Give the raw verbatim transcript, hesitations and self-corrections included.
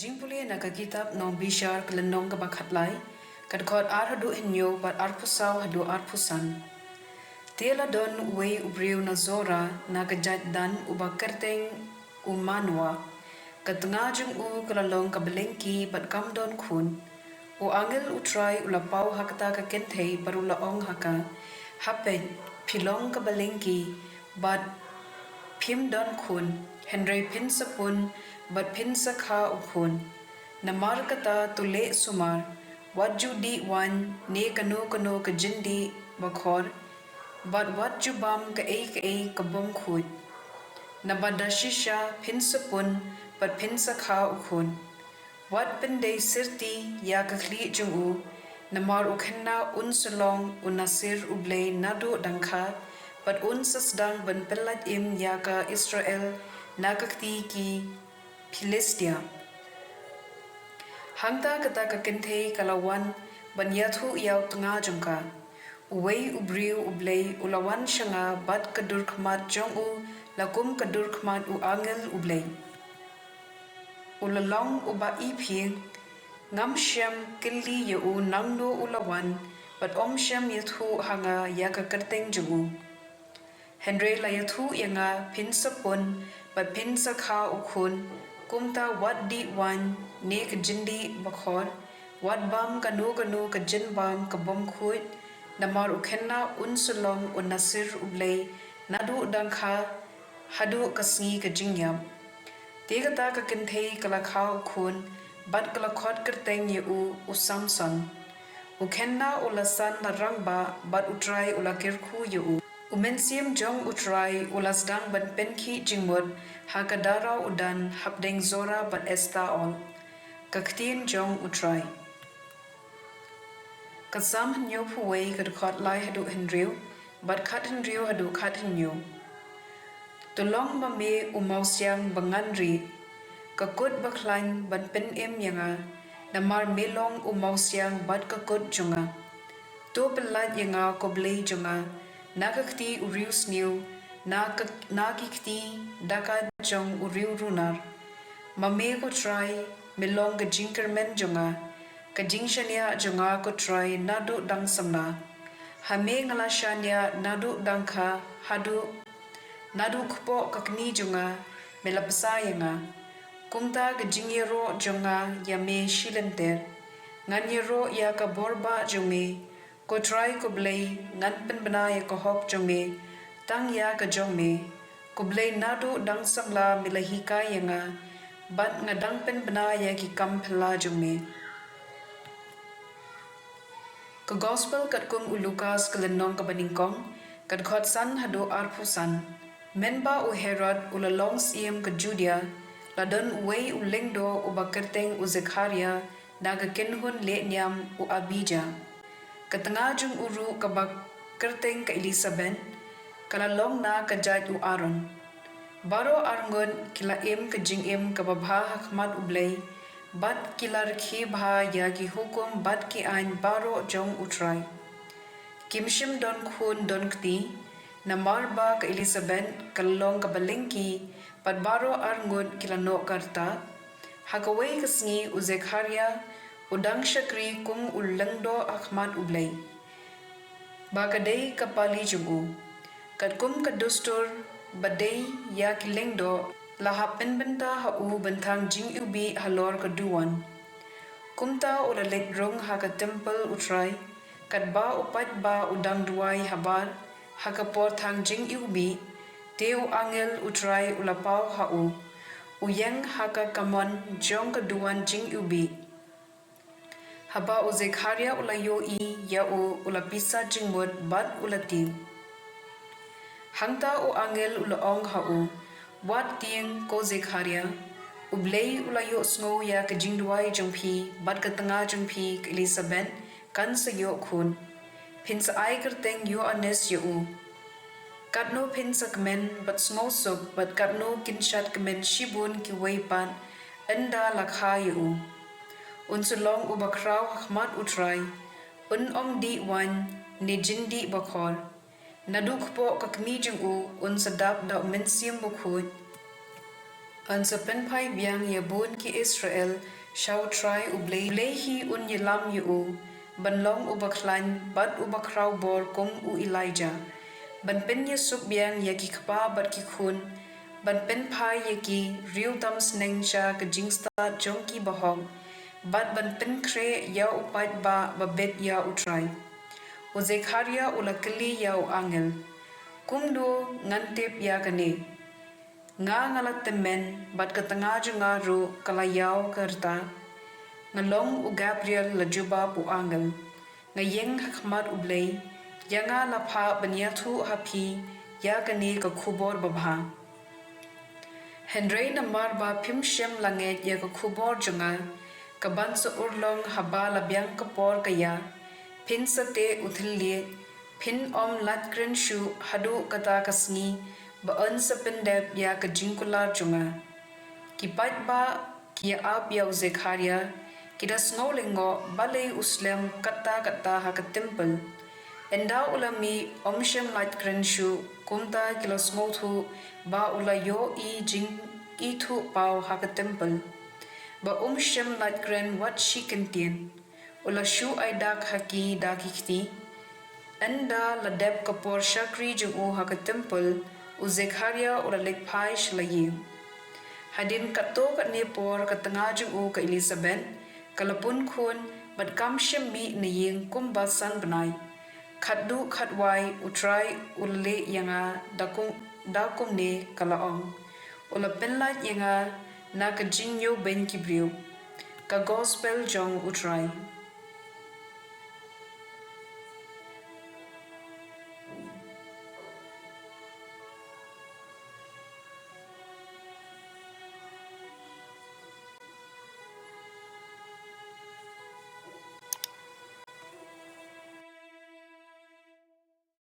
Jingpule na ka kitab Nongbishar ka lynnong kaba khatlai, ka dkhot ar haduh hynñiew bad arphew saw haduh arphew san. Te la don uwei u briew na Zora na ka jaid Dan uba kyrteng u Manoa. Ka tnga jong u ka la long kaba lyngki bad kam don khun. U angel U Trai u la paw ha kata ka kynthei bad u la ong ha ka, ha peit, phi long kaba lyngki bad phim don khun, hynrei phin sa pun bad phin sa kha u khun. Namar kata to leh sumar, wat ju dih waiñ ne kano kano ka jyndih bakhor, bad wat ju bam kaei kaei ka bym khuid. Naba da shisha phin sa pun bad phin sa kha u khun. Wat pyndei syrti ïa ka khlieh jong u, namar u khynnah un sa long u Nasir U Blei naduh dang kha, bad un sa sdang ban pyllait im ïa ka Israel na ka kti ki Philistia. Hangta kata ka kynthei ka la wan ban ïathuh ïa u tnga jong ka. Uwei u briew U Blei u la wan sha nga bad ka dur khmat jong u la kum ka dur khmat u angel U Blei. U la long uba iphi, ngam shym kylli ïa u nangno u la wan, bad um shym ïathuh ha nga ïa ka kyrteng jong u. Hynrei la ïathuh ïa nga, phin sa pun bad phin sa kha u khun, kumta wat dih waiñ ne ka jyndih bakhor, wat bam kano kano ka jynbam ka bym khuid, namar u khynnah un sa long u Nasir U Blei naduh dang kha haduh ka sngi ka jingïap. Te kata ka kynthei ka la kha u khun, bad ka la khot kyrteng ïa u u Samson. U khynnah u la san la rangbah bad U Trai u la kyrkhu ïa u. U Mynsiem jong U Trai u la sdang ban pynkhih jingmut ha ka dara u Dan hapdeng Zora bad Estaol. Ka ktien jong U Trai. Ka Salm hynñiewphew wei, ka dkhot lai haduh hynriew bad khathynriew haduh khathynñiew. To long ma me u mawsiang ba ngan rieh, ka kut ba khlaiñ ban pynim ïa nga, namar me long u mawsiang bad ka kut jong nga. To pyllait ïa nga, ko Blei jong nga, na ka kti u riewsniew, na ka, na ki kti daka jong u riewrunar. Ma me, ko Trai, me long ka jingkyrmen jong nga, ka jingshaniah jong nga, ko Trai, naduh dang samla. Ha me nga la shaniah naduh dang kha haduh, naduh kpoh ka kmie jong nga me la bsa ïa nga. Kumta ka jingïaroh jong nga ïa me shi lynter. Ngan ïaroh ïa ka bor bah jong me, ko Trai ko Blei, ngan pynbna ïa ka hok jong me tang ïa ka jong me. Ko Blei, naduh dang samla me la hikai ïa nga, bad nga dang pynbna ïa ki kam phylla jong me. Ka Gospel katkum u Lukas, ka lynnong kaba nyngkong, ka dkhot san haduh arphew san. Mynba u Herod u la long syiem ka Judia, la don uwei u lyngdoh uba kyrteng u Zekharia, na ka kynhun lehniam u Abija. Ka tnga jong u ruh kaba kyrteng ka Elisabet, ka la long na ka jaid u Aaron. Baroh arngut ki la im ka jingim kaba bha ha khmat u Blei, bad ki la rkhie bha ïa ki hukum bad ki aiñ baroh jong u Trai. Kim shym don khun don kti, namar ba ka Elisabet ka la long kaba lyngki, bad baroh arngut ki la noh ka rta. Ha kawei ka sngi u Zekharia u dang shakri kum u lyngdoh ha khmat u Blei, ba ka dei ka pali jong u. Katkum ka dustur ba dei ïa ki lyngdoh, la hap pynbynta ha u ban thang jingiwbih halor ka duwan. Kumta u la leit rung ha ka templ u Trai, katba u paidbah u dang duwai habar ha ka por thang jingiwbih. Te u angel u Trai u la paw ha u, u ïeng ha ka kamon jong ka duwan jingiwbih. Haba u Zekharia u la ïohi ïa u, u la pisa jingmut bad u la tieng. Hangta u angel u la ong ha u, wat tieng, ko Zekharia, u Blei u la ïohsngew ïa ka jingduwai jong phi, bad ka tnga jong phi ka Elisabet kan sa ïoh khun. Phin sa ai kyrteng Ïoannis ïa u. Katno phin sa kmen bad sngewsuk, bad katno kin shad kmen shibun kiwei pat, ynda la kha ïa u. Un sa long uba khraw ha khmat u Trai, un ym dih waiñ ne jyndih bakhor. Naduh kpoh ka kmie jong u un sa dap da u Mynsiem Bakhuid. Yn sa pynphai biang ïa bun ki Israel sha U Trai U Blei, U Blei hi un ïalam ïa u, ban long u bakhlaiñ bad u bakhrawbor kum u Elijah, ban pynïasuk biang ïa ki kpa bad ki khun, ban pynphai ïa ki riewdam sneng sha ka jingstad jong ki bahok, bad ban pynkhreh ïa u paidbah ba bit ïa U Trai. U Zekhariah u la kylli ïa u angel: Kumno ngan tip ïa kane? Nga, nga la tymmen, bad ka tnga jong nga ruh ka la ïaw ka rta. Nga long u Gabriel, la jubab u angel. Nga ïeng ha khmat U Blei, ïa nga la phah ban ïathuh ha phi ïa kane ka khubor babha. Hynrei namar ba phim shym la ngeit ïa ka khubor jong nga, ka ban sa urlong haba la biang ka por ka ïa, phin sa teh u thylliej, phin ym lait kren shuh haduh kata ka sngi ba yn sa pyndep ïa ka jingkular jong nga. Ki paidbah ki ïa-ap ïa u Zekhariah, ki da sngew lyngngoh balei u slem katta katta ha ka templ. Ynda u la mih, um shym lait kren shuh, kumta ki la sngewthuh ba u la ïohi jingithuhpaw ha ka templ, ba um shym lait kren wat shi kyntien. U la shu ai dak ha ki da ki kti. Ynda la dep ka por shakri jong u ha ka templ, u Zekhariah u la leit phai sha la ïing. Hadien katto katne por ka tnga jong u ka Elisabeth ka la pun khun, bad kam shym mih na ïing kumba san bnai. Khatduh khatwai U Trai u la leh ïa nga da kum, da kumne, ka la ong. U la pynlait ïa nga na ka jingïewbeiñ ki briew. Ka gospel jong U Trai.